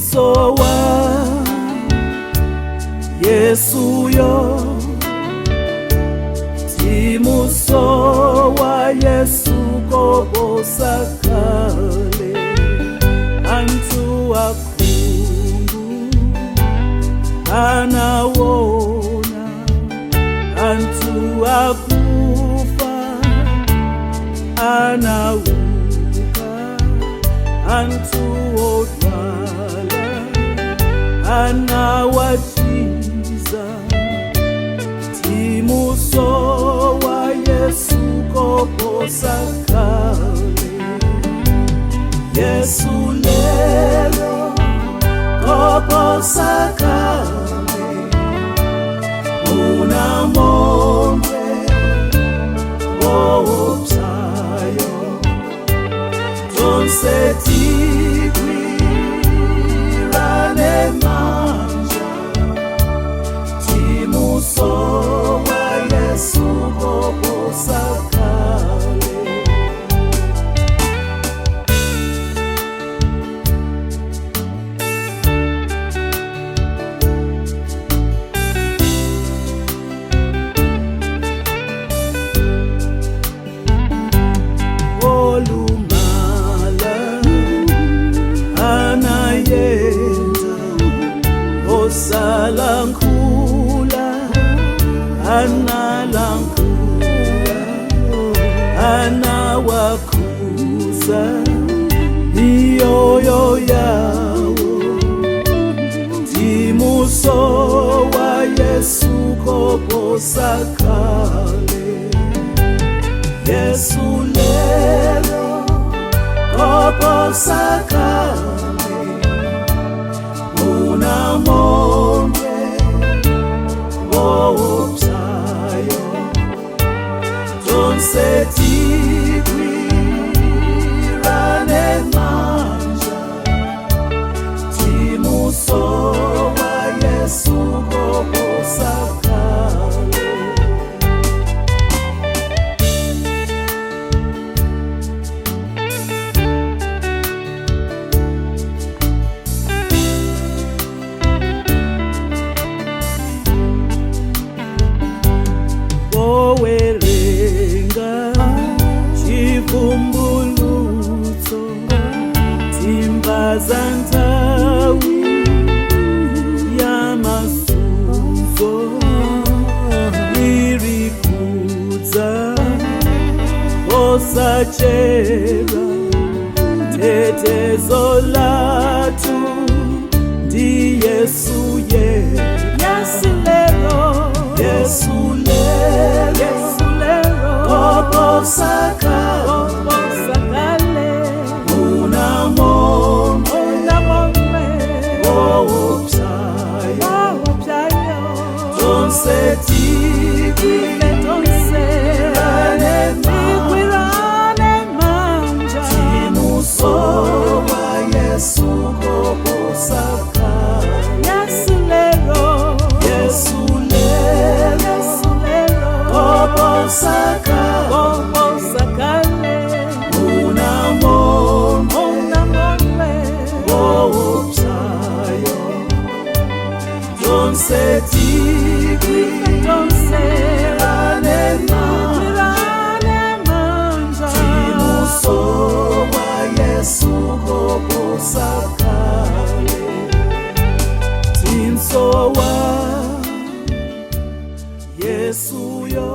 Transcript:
Timsowa Yesu yo, timusowa Yesu koposa kale. Anthu akhungu anaona, anthu akufa anauka, anthu odwala anawachiza. Timusowa Yesu koposa kale. Yesu lero koposa kale, unamondwe woopsayo, tonse tigwirane manja. Timusowa Yesu koposa kale. Olumala anayenda, osalankhula analankhula, anawakhuza miyoyo yawo. Timusowa Yesu koposa kale. Yesu lero koposa kale, unamondwe woopsayo, tonse tigwirane manja. Timusowa Yesu koposa kale. Powerenga Chivumbulutso, timva za nthawi ya mazunzo iri kudza osachera. Tetezo lathu ndi Yesu ye. Yesu lero. Yesu lero. Yesu lero. Koposa kale. Koposa kale. Unamondwe Unamondwe woopsayo, woopsayo, tonse tigwirane tigwirane manja. Timusowa Yesu koposa kale. Yesu lero. Yesu lero. Yesu lero. Koposa kale. Koposa kale. Unamondwe Unamondwe woopsayo, tonse tigwirane tigwirane manja. Timusowa Yesu koposa kale. Timsowa Yesu yo.